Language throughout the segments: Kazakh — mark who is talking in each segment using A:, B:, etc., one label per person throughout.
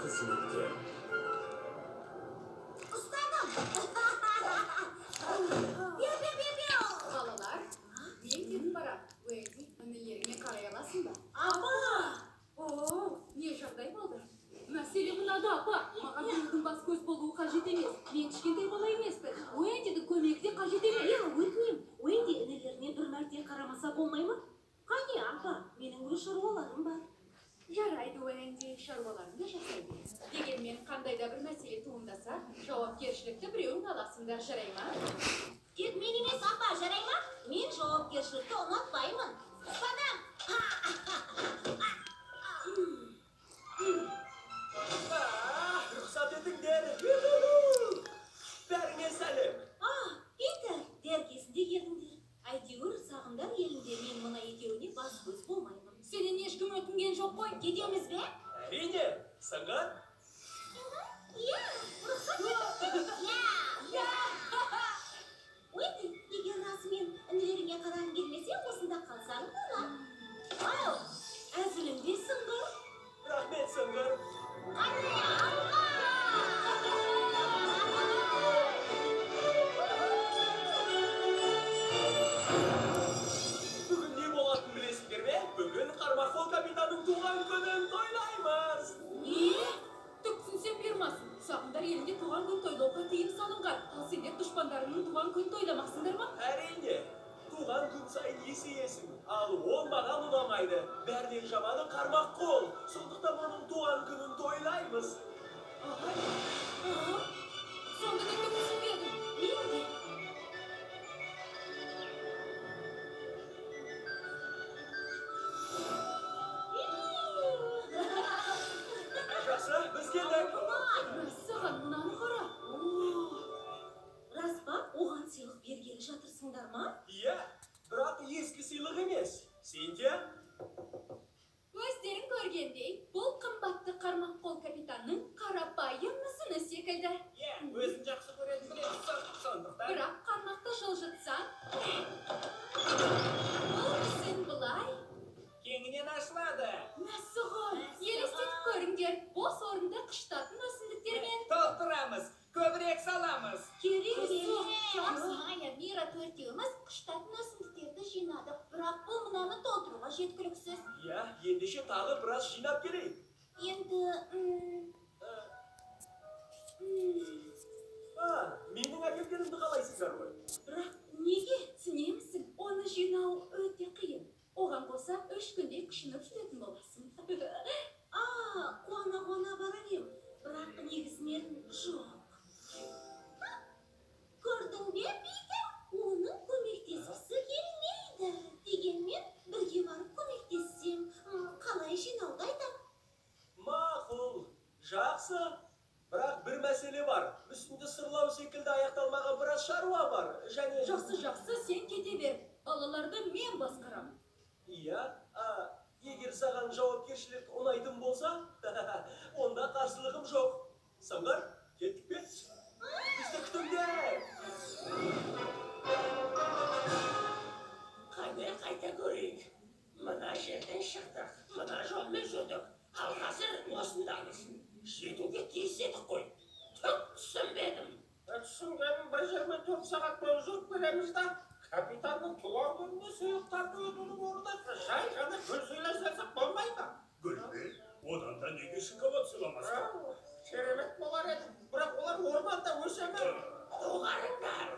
A: Қызметкер.
B: Ұстадым. Пиу, пиу, пиу, пиу.
C: Балалар, мен кетіп барам. Уэнди, інілеріңе қарай аласың ба?
B: Апа!
C: О, не жағдай болды? Мәселе мынада, апа. Маған біреудің бас көз болуы қажет емес. Мен кішкентай бала емеспін. Уэндидің көмегі де қажет емес.
D: Иә, өтінем. Уэнди інілеріне бір мәрте қарамаса болмай ма? Қане, апа, менің өз шаруаларым бар.
C: Жарайды, Уэнди, шаруаларыңды жасай бер. Дегенмен қандай да бір мәселе туындаса, жауапкершілікті біреуің аласыңдар, жарай ма?
B: Тек мен емес, апа, жарай ма? Мен жауапкершілікті ұнатпаймын. Ұстадым.
E: Рұқсат етіңдер. Юху! Бәріңе сәлем.
D: А, Питер, дер кезінде келдіңдер. Әйтеуір сағымдар елінде мен мына екеуіне бас көз болмаймын.
C: Сенен ешкім өтінген жоқ қой.
B: Кетеміз бе?
E: Әрине, сыңғыр.
B: Иә, рұқсат етіңдер. Иә. Уэнди, егер расымен інілеріңе қарағың келмесе, осында қалсаң болады. Ау,
D: Әзілің де сыңғыр.
E: Рахмет, сыңғыр.
B: Қане, алға!
E: Бүгін не болатынын білесіңдер ме? Бүгін Қармаққол капитанның туған күнін тойлаймыз.
C: Не? Түк түсінсем бұйырмасын. Сағымдар елінде туған күн тойлауға тыйым салынған. Ал сендер дұшпандарыңның туған күнін тойламақсыңдар ма?
E: Әрине, туған күн сайын есейесің. Ал ол маған ұнамайды. Бәрінен жаманы Қармаққол. Сондықтан оның туған күнін тойлаймыз.
C: Ағай, а? Сонда да түк түсінбедім.
D: Мен де.
E: Жақсы, біз келдік.
C: Мәссаған, мынаны қара.
D: О, рас па? Оған сыйлық бергелі жатырсыңдар ма?
E: Иә, бірақ ескі сыйлық емес. Синтия?
C: Өздерің көргендей, бұл қымбатты Қармаққол капитанның қарапайым мүсіні секілді.
F: Иә, өзін жақсы көретін білеміз, сондықтан.
C: Бірақ қармақты жылжытсаң, бұл мүсін былай.
F: Кеңінен ашылады.
C: Мәссаған, елестетіп көріңдер, бос орынды қыштатын өсімдіктермен.
F: Толтырамыз, көбірек саламыз.
D: Керемет.
B: Джонс, Майя, Мира төртеуміз қыштатын өсімдіктерді жинадық, бірақ бұл мынаны толтыруға жеткіліксіз.
E: Иә, ендеше тағы біраз жинап келейік.
B: Енді,
E: А, менің әкелгенімді қалайсыңдар ғой.
D: Бірақ неге?
C: Түсінемісің, оны жинау өте қиын. Оған қоса 3 күндей қышынып жүретін боласың.
D: А, қуана-қуана барар ем, бірақ негізінен жоқ.
B: Көрдің бе, Питер? Оның көмектескісі келмейді. Дегенмен
D: Бірге барып көмектессем, қалай жинауды айтам.
E: Мақұл, жақсы. Бірақ бір мәселе бар. Мүсінді сырлау секілді аяқталмаған біраз шаруа бар. Және...
C: Жақсы, жақсы, сен кете бер. Балаларды мен басқарам.
E: Иә, егер саған жауапкершілік ұнайтын болса, онда қарсылығым жоқ. Сыңғыр, кеттік пе? Бізді күтіңдер!
A: Қане, қайта көрейік. Мына жерден шықтық, мына жолмен жүрдік. Ал қазір осындамыз. Жетуге тиіс едік қой. Түк түсінбедім.
F: Түсінгенім бір жермен 4 сағат бойы жүріп келеміз да, капитанның туған күніне сыйлықтарды өтудің орнына жай ғана гүл сыйлай салсақ болмай ма?
A: Гүл ме? Одан да неге шоколад сыйламасқа?
F: Ау, керемет болар еді. Бірақ олар орманда өсе ме?
A: Доғарыңдар.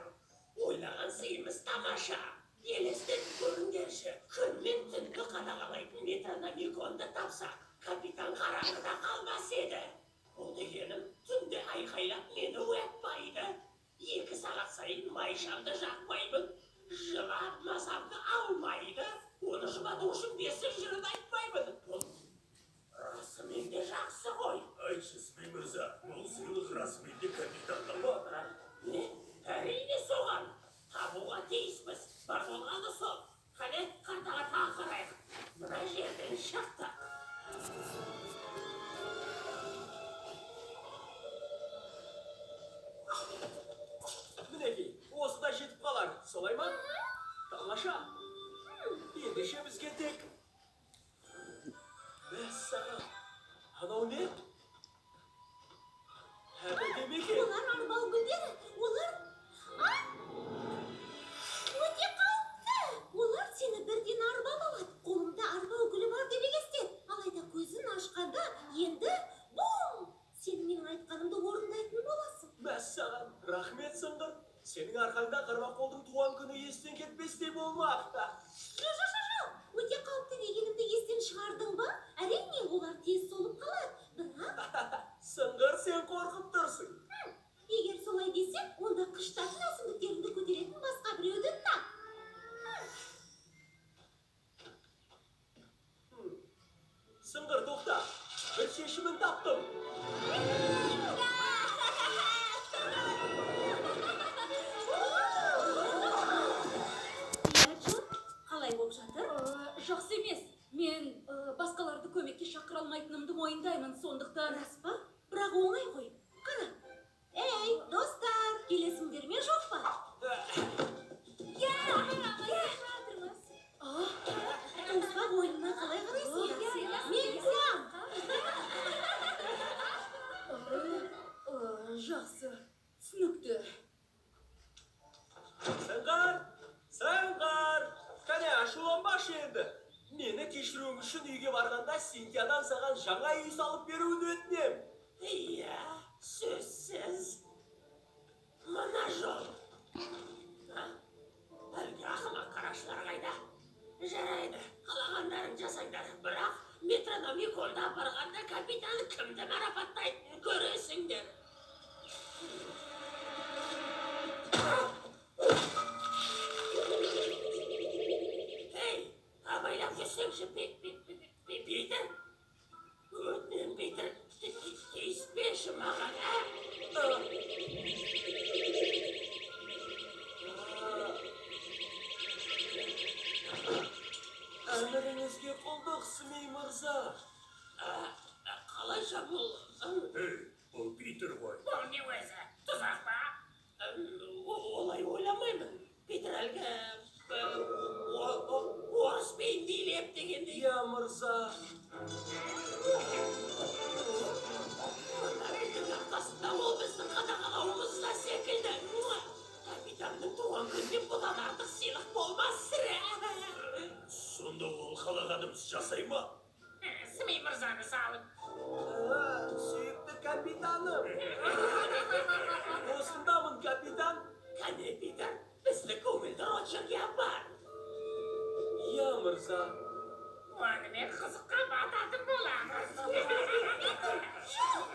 A: Ойлаған сыйымыз тамаша. Елестетіп көріңдерші. Күн мен түнді қадағалайтын метрономиконды тапсақ, капитан қараңғыда қалмас еді. Бұл дегенім түнде айқайлап мені оятпайды. 2 сағат сайын май шамды жақпаймын. Жылап мазамды алмайды. Оны жұбату үшін бесік жырын айтпаймын. Бұл расымен де жақсы ғой.
G: Айтшы, Сми мырза, бұл сыйлық расымен де капитанға ма?
A: Не? Әрине соған. Табуға тиіспіз. Бар болғаны сол. Қане, картаға тағы қарайық. Мына жерден шықтық.
E: Мінекей, осыда жетіп қалар. Солай ма? Тамаша. Ендеше бізге тек... Мәссаған, анау не?
D: енді, бум! Сен менің айтқанымды орындайтын боласың.
E: Мәссаған, рахмет, Сыңғыр. Сенің арқаңда Қармаққолдың туған күні естен кетпестей болмақ.
D: Жоқ, жоқ, жоқ, жоқ. Өте қауіпті дегенімді естен шығардың ба? Әрине, олар тез солып қалады. Бірақ
E: Сыңғыр, сен қорқып тұрсың.
D: Егер солай десең, онда қыштатын өсімдіктеріңді көтеретін басқа біреуді тап.
E: Сыңғыр, тоқта. Бір шешімін таптым.
D: Иә, Джон, қалай болып жатыр?
C: Жақсы емес. Мен басқаларды көмекке шақыра алмайтынымды мойындаймын, сондықтан.
D: Рас па? Бірақ оңай ғой. Қара. Ей, достар, келесіңдер ме, жоқ па?
B: Иә, жатырмыз.
D: Қауыспақ ойынына қалай қарайсыңдар? Мен қуам.
C: Жақсы, түсінікті.
E: Сыңғыр, Сыңғыр, кәне, ашуланбашы енді. Мені кешіруің үшін үйге барғанда Синтиядан саған жаңа үй салып беруін өтінем.
A: Иә, сөзсіз. Мына жол. А? Әлгі ақымақ қарақшылар қайда? Жарайды, қалағандарың жасаңдар. Бірақ Метрономиконды апарғанда капитан кімді марапаттайтынын көресіңдер. Ей, абайлап жүрсеңші, Питер. Өтінемін, Питер, тиіспеші маған, ә?
E: Әміріңізге құлдық, Смей мырза.
A: Қалайша бұл?
G: Ей, бұл Питер ғой.
F: Бұл не өзі? Тұзақ па?
A: Олай ойламаймын. Питер әлгі орыс биін билеп дегендей.
E: Иә, мырза.
A: Мына үйдің арқасында ол біздің қадағалауымызда секілді. Капитанның туған күніне бұдан артық сыйлық болмас сірә.
G: Сонда ол қалағанымыз жасай ма?
F: Смей мырзаны салып.
E: Сүйікті капитаным. Осындамын, капитан.
A: Кәне, Питер, бізді көңілді Роджерге апар.
E: Иә, мырза.
F: Онымен қызыққа бататын боламыз.
D: Жоқ!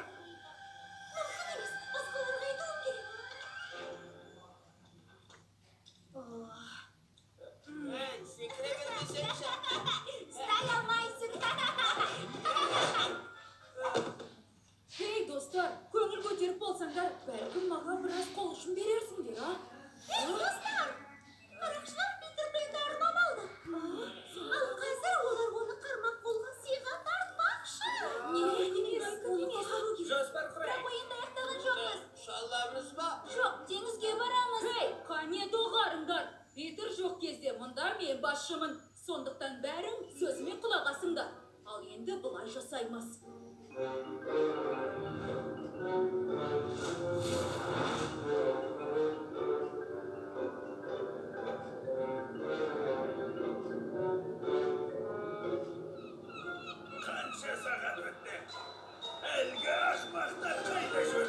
D: Мүмкін емес, басқаларға айтуым керек.
E: Ей, секіре бермесеңші.
B: Ұстай алмайсың.
C: Ей, достар, көңіл көтеріп болсаңдар, бәлкім маған біраз қол ұшын берерсіңдер, а?
D: Ей, достар! Қарақшылар Питер Пенді арбап алды. Ал қазір олар оны қармақ қолға сыйға тартпақшы.
C: Не, емес,
D: Оны құтқару керек.
F: Жоспар
B: Бірақ ойынды аяқтаған жоқпыз.
F: Ұшаламыз ба?
B: Жоқ, теңізге барамыз.
C: Ей, қане доғарыңдар. Питер жоқ кезде мұнда мен басшымын. Сондықтан бәрің сөзіме құлақ асыңдар. Ал енді былай жасаймыз.
G: Қанша сағат өтті? Әлгі ақымақтар қайда жүр?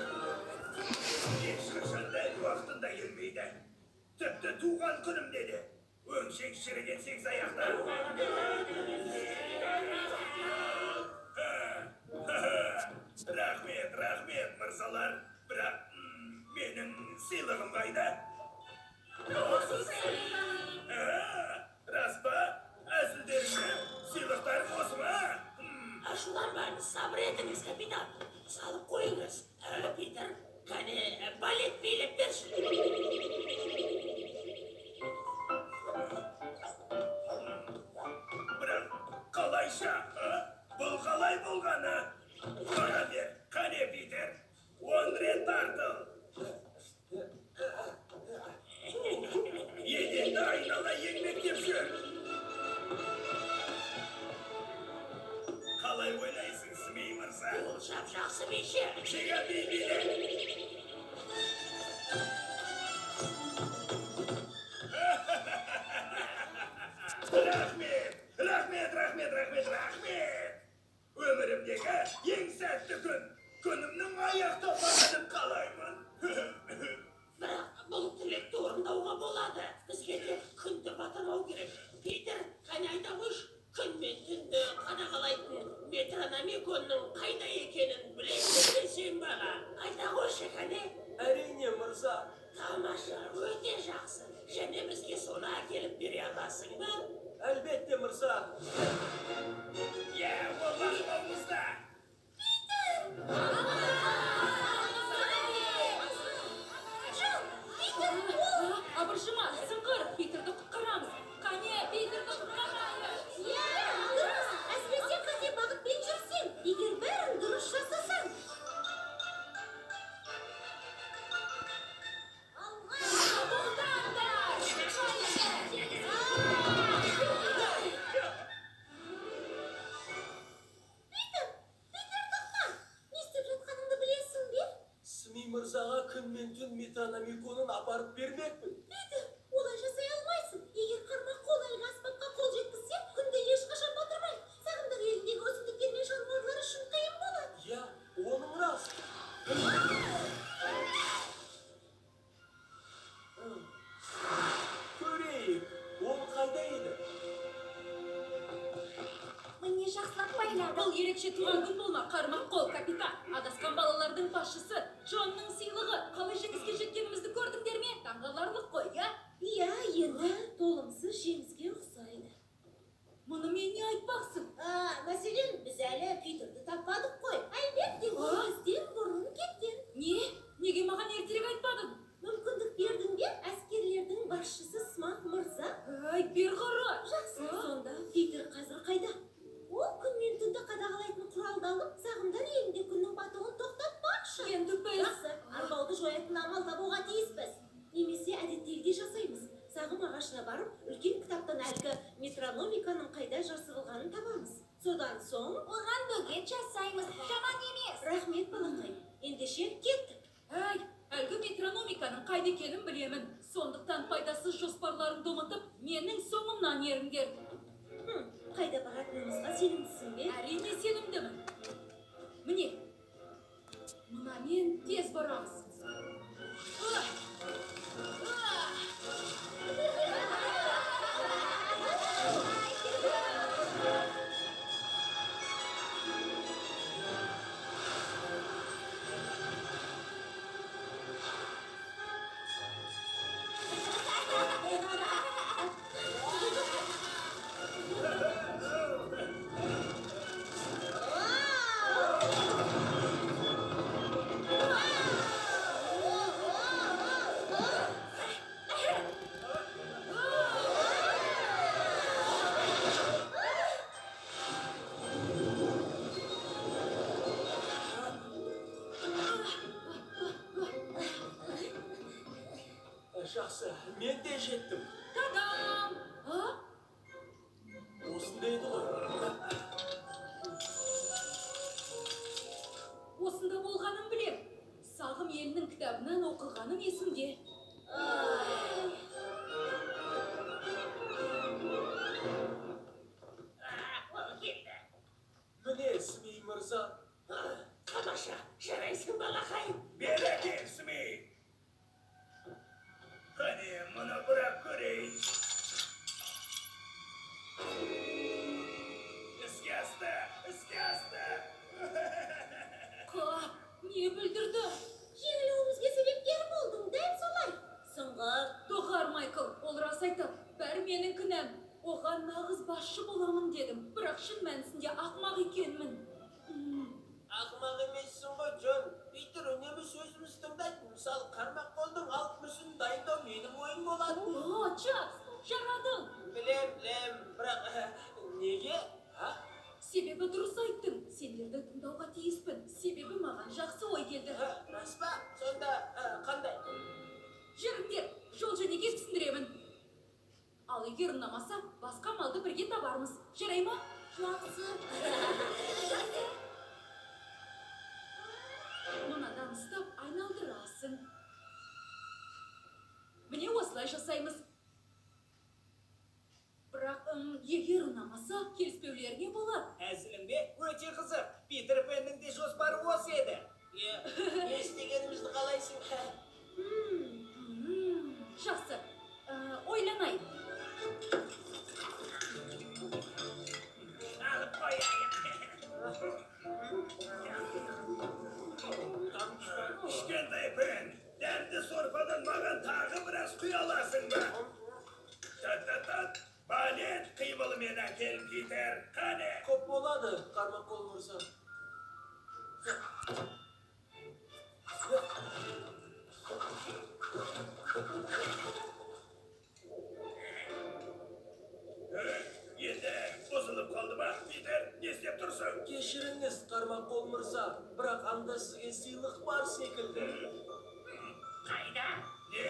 G: Ешқашан дәл уақытында келмейді. Тіпті туған күнімде де. Өңшең шіріген сегізаяқтар. Рахмет, рахмет, мырзалар. Бірақ менің сыйлығым қайда? Рас па? Әзілдеріңді сыйлықтарың осы ма?
A: Ашуланбаңыз, сабыр етіңіз, капитан. Салып қойыңыз. Питер, кәне, балет билеп берші.
G: Бірақ қалайша? Бұл қалай болғаны? Маған бер, қане, Питер, 10 рет тартыл. Еденді айнала еңбектеп жүр. Қалай ойлайсың, Смей мырза?
A: Ол жап-жақсы биші.
G: Жиға би биле. Рахмет, рахмет, рахмет, рахмет, рахмет. Өмірімдегі ең
E: Әлбетте, мырза.
G: Иә, ол бақылауымызда.
D: Джон, Питер, ол...
C: Абыржыма, сыңғыр, Питерді құтқарамыз. Қане, Питерді құтқарайық.
D: Иә, дұрыс. Әсіресе қате бағытпен жүрсең, егер бәрін дұрыс жасасаң. Алға!
C: Тоқтаңдар!
D: Питер, Питер, тоқта! Не істеп жатқаныңды білесің бе?
E: Сми мырзаға күн мен түн метрономиконын апарып бермекпін.
D: Питер, олай жасай алмайсың. Егер қармақ қол әлгі аспапқа қол жеткізсе, күнді ешқашан батырмайды. Сағымдар еліндегі өсімдіктер мен жануарлар үшін қиын болады.
E: Иә, оның рас. Көрейік, ол қайда еді?
B: Міне, жақсылап байладық.
C: Бұл ерекше туған күн болмақ, қармақ қол, капитан. Адасқан балалардың басшысы Джонның сыйлығы. Қалай жеңіске жеткенімізді көрдіңдер ме? Таңғаларлық қой, иә?
D: Иә, енді толымсыз жеңіске ұқсайды.
C: Мұнымен не айтпақсың?
D: Мәселен, біз әлі Питерді таппадық қой. Әлбетте, ол бізден бұрын кеткен.
C: Не? Неге маған ертерек айтпадың?
D: Мүмкіндік бердің бе, әскерлердің басшысы Смак мырза?
C: Ай, бері қара.
D: Жақсы, сонда Питер қазір қайда? Ол күн мен түнді қадағалайтын құралды алып, сағымдар елінде күннің батуын тоқтатпақшы.
C: Енді біз...
D: Жақсы, арбауды жоятын амал табуға тиіспіз. Немесе әдеттегідей жасаймыз. Сағым ағашына барып, үлкен кітаптан әлгі метрономиканың қайда жасырылғанын табамыз. Содан соң...
B: Оған бөгет жасаймыз. Жаман емес.
D: Рахмет, балақай. Ендеше кеттік.
C: Әй, әлгі метрономиканың қайда екенін білемін. Сондықтан пайдасыз жоспарларыңды ұмытып, менің соңымнан еріңдер.
D: Қайда баратынымызға сенімдісің бе?
C: Әрине сенімдімін. Міне, мынамен тез барамыз.
E: Жақсы, мен де жеттім.
C: Та-дам! А?
E: Осында еді ғой.
C: Осында болғанын білем. Сағым елінің кітабынан оқығаным есімде.
A: Ол келді.
E: Міне, Сми мырза.
A: Тамаша, жарайсың, балақай.
G: Бері кел, Сми. Қане, мұны бұрап көрейін. Іске асты, іске асты.
C: Қап, не бүлдірді?
D: Жеңілуімізге себепкер болдың, дәл солай. Сұңғыр.
C: Доғар, Майкл, ол рас айтады. Бәрі менің кінәм. Оған нағыз басшы боламын дедім. Бірақ шын мәнісінде ақмақ екенмін.
E: Ақымақ емессің ғой, Джон. Питер үнемі сөзімізді тыңдайды. Мысалы, қармақ қолдың алып мүсінін дайындау менің ойым болатын.
C: О, Чапс, жарадың.
E: Білем, білем, бірақ неге? А?
C: Себебі дұрыс айттың. Сендерді тыңдауға тиіспін. Себебі маған жақсы ой келді.
E: Рас па? Сонда қандай?
C: Жүріңдер, жол жөнекей түсіндіремін. Ал егер ұнамаса, басқа малды бірге табармыз. Жарай ма?
D: Жақсы.
C: Мынадан ұстап айналдырасың. Міне, осылай жасаймыз. Бірақ егер ұнамаса, келіспеулеріңе болады.
F: Әзілің бе? Өте қызық. Питер Пеннің де жоспары осы еді.
E: Иә, не істегенімізді қалайсың?
C: Жақсы. Ойланайын.
G: Алып қояйық. Кішкентай Пен, дәмді сорпадан маған тағы біраз құя аласың ба? Тат-тат-тат, балет қимылымен
E: сізге сыйлық бар секілді.
A: Қайда?
G: Не?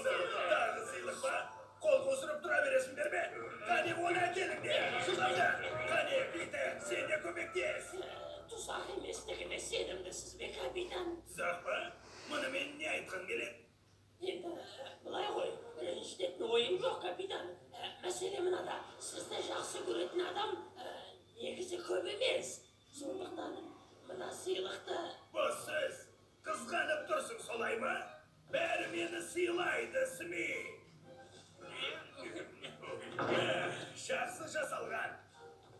G: Тағы сыйлық па? Қол қусырып тұра бересіңдер ме? Қане, оны әкеліңдер. Жылдамда. Қане, Питер, сен де көмектес.
A: Тұзақ еместігіне сенімдісіз бе, капитан?
G: Тұзақ па? Мұнымен не айтқың келеді?
A: Енді былай ғой, ренжітетін ойым жоқ, капитан. Мәселе мынада: сізді жақсы көретін адам негізі көп емес. Сондықтан мына сыйлықты.
G: Бос сөз. Қызғанып тұрсың, солай ма? Бәрі мені сыйлайды, Сми. Жақсы жасалған.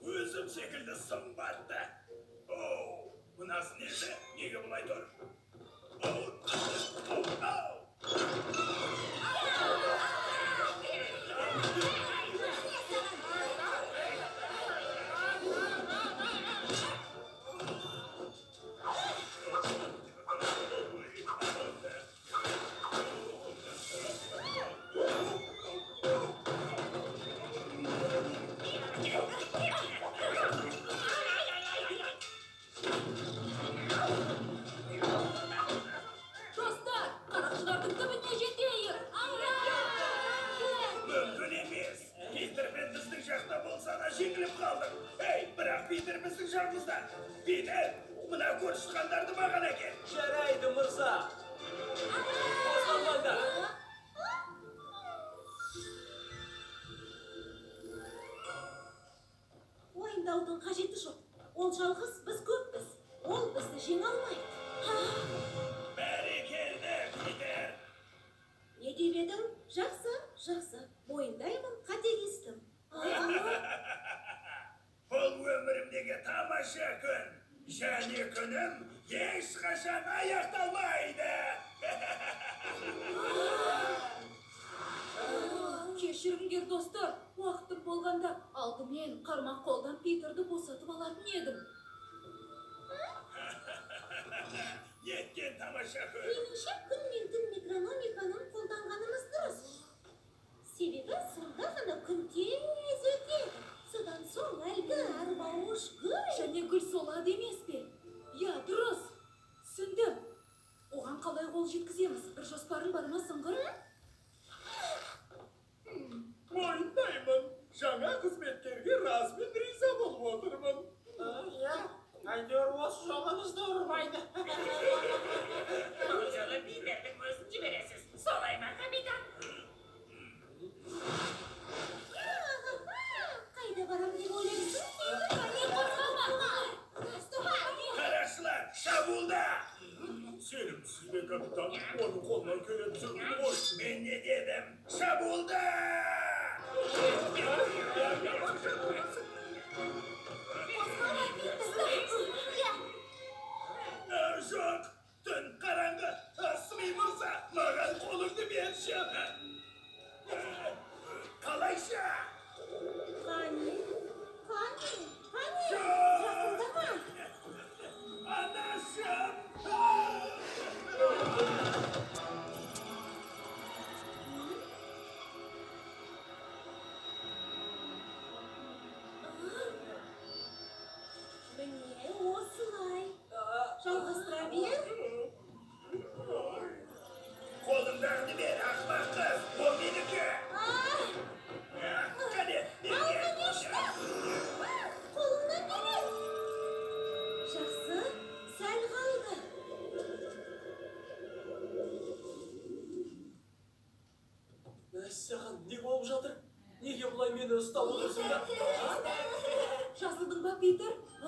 G: Өзім секілді сымбатты. Оу, мынасы несі? Неге бұлай тұр? Оу, оу, оу.
C: Достар, қарақшылардың түбіне жетейік!
G: Мүмкін емес. Питер мен біздің жақта болса да, жеңіліп қалдық. Ей, бірақ Питер біздің жағымызда. Питер, мына көрші маған әкел.
E: Жарайды, мырза. Қозғалмаңдар.
D: Уайымдаудың қажеті жоқ. Ол жалғыз, біз көппіз. Ол бізді жеңе алмайды.
G: Бәрекелді, Питер.
D: Не деп едің? Жақсы, жақсы. Мойындаймын, қателестім.
G: Бұл өмірімдегі тамаша күн. Және күнім ешқашан аяқталмайды.
C: Кешіріңдер, достар, уақытым болғанда алдымен қармақ қолдан Питерді босатып алатын едім.
G: Неткен тамаша күн.
D: Меніңше, күн мен түн метрономиканың қолданғанымыз дұрыс. Себебі сонда ғана күн тез өтеді. Содан соң әлгі арбауыш гүл
C: Және гүл солады емес пе? Иә, дұрыс. Түсіндім. Оған қалай қол жеткіземіз? Бір жоспарың бар ма, Сыңғыр?
F: Мойындаймын, жаңа қызметкерге расымен риза болып отырмын.
H: Иә, әйтеуір осы жолы бізді ұрмайды.
A: Бұл жолы Питердің өзін жібересіз. Солай ма, капитан?
D: Қайда барам деп ойлайсың?
G: Қарақшылар, шабуылда!
F: Сенімсіз бе, капитан? Оның қолынан келетін сөз ғой.
G: Мен не дедім? Шабуылда!
B: Қозғалма, Питер! Иә.
G: Жоқ, түн қараңғы. Сми мырза, маған қолыңды берші. Қалайша?
D: Қане, қане, қане,
G: Жоқ!
D: жақындама.
G: Анашым!
D: Міне осылай. Жалғастыра бер.
G: Қолыңдағыны бер, ақымақ қыз. Ол менікі. Қане, берге.
D: Қолыңнан бер. Жақсы, сәл қалды.
E: Мәссаған, не болып жатыр? Неге бұлай мені ұстап отырсыңдар?
C: Жазылдың ба, Питер? А?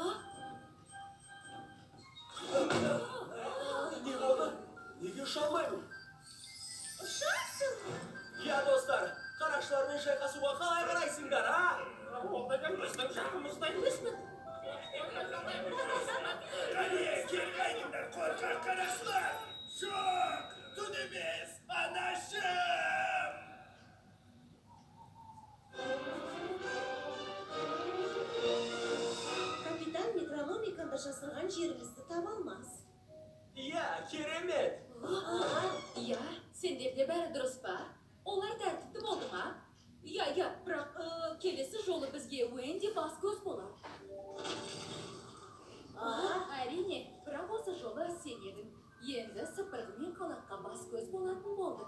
E: Не болды? Неге ұша алмаймын?
D: Ұшасың.
E: Иә, достар, қарақшылармен шайқасуға қалай қарайсыңдар, а?
H: Ол деген біздің жағымызда емес пе?
G: Қане, кері қайтыңдар, қорқақ қарақшылар. Жоқ, түн емес, анашым!
D: Капитан метрономиканы жасырған жерімізді таба алмас.
E: Иә, керемет.
C: Иә, сендерде бәрі дұрыс па? Олар тәртіпті болды ма? Иә, бірақ келесі жолы бізге Уэнди бас көз болады. Енді сыпырғы мен қалаққа бас көз болатын болды.